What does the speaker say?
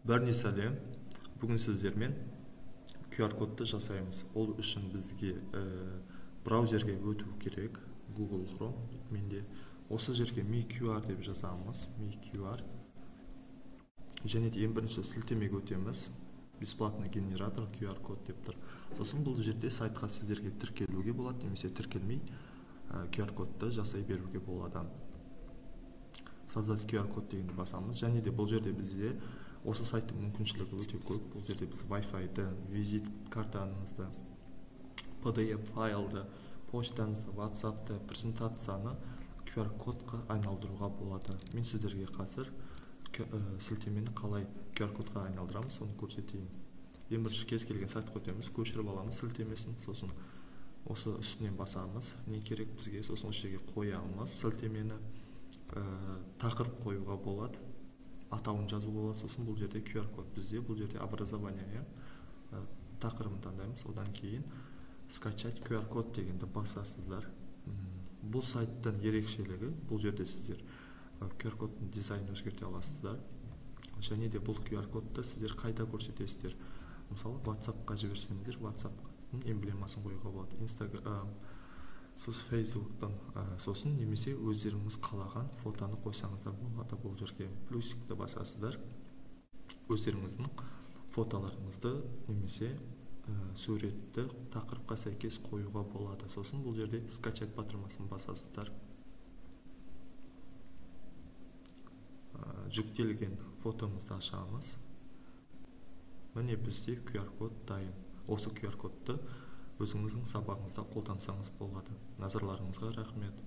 Бәріне сәлем. Бүгін сіздермен QR-кодты жасаймыз. Ол үшін бізге браузерге өту керек. Google Chrome менде. Осы жерге MiQR деп жазамыз. MiQR. Және де ең бірінші сілтемеге өтеміз. Бесплатный генератор QR-код деп тұр. Сосын бұл жерде сайтқа сіздерге тіркелуге болады, немесе тіркелмей QR-кодты жасай беруге болады. Создать QR-код дегенді басамыз. Және де бұл жерде бізде осы сайттың мүмкіншілігі өте көп. Бұл жерде біз Wi-Fi-ды, визит картаңызды, PDF файлды, почтаңызды, WhatsApp-ты, презентацияны QR-кодқа айналдыруға болады. Мен сіздерге қазір сілтемені қалай QR-кодқа айналдырамыз, соны көрсетейін. Ең бірінші кез келген сайтқа өтеміз, көшіріп аламыз сілтемесін, сосын осы үстінен басамыз, не керек бізге, сосын осы жерге қоямыз сілтемені, тақырып қоюға болады, атауын жазуға болады, сосын бұл жерде QR-код, бізде бұл жерде образование, тақырыбын таңдаймыз, одан кейін скачать QR-код дегенді басасыздар. Бұл сайттың ерекшелігі, бұл жерде сіздер QR-кодтың дизайнын өзгерте аласыздар. Және де бұл QR-кодты сіздер қайда көрсетесіздер? Мысалы, WhatsApp-қа жіберсеңіздер, WhatsApp-тың эмблемасын қоюға болады. Instagram, сосын Facebook-тан, сосын немесе өздеріңіз қалаған фотоны қойсаңыздар болады. Бұл жерге плюсикті басасыздар. Өздеріңіздің фотоларыңызды немесе суретті тақырыпқа сәйкес қоюға болады. Сосын бұл жерде скачать батырмасын басасыздар. Жүктелген фотомызды ашамыз. Міне бізде QR-код дайын. Осы QR-кодты өзіңіздің сабағыңызда қолдансаңыз болады. Назарларыңызға рахмет.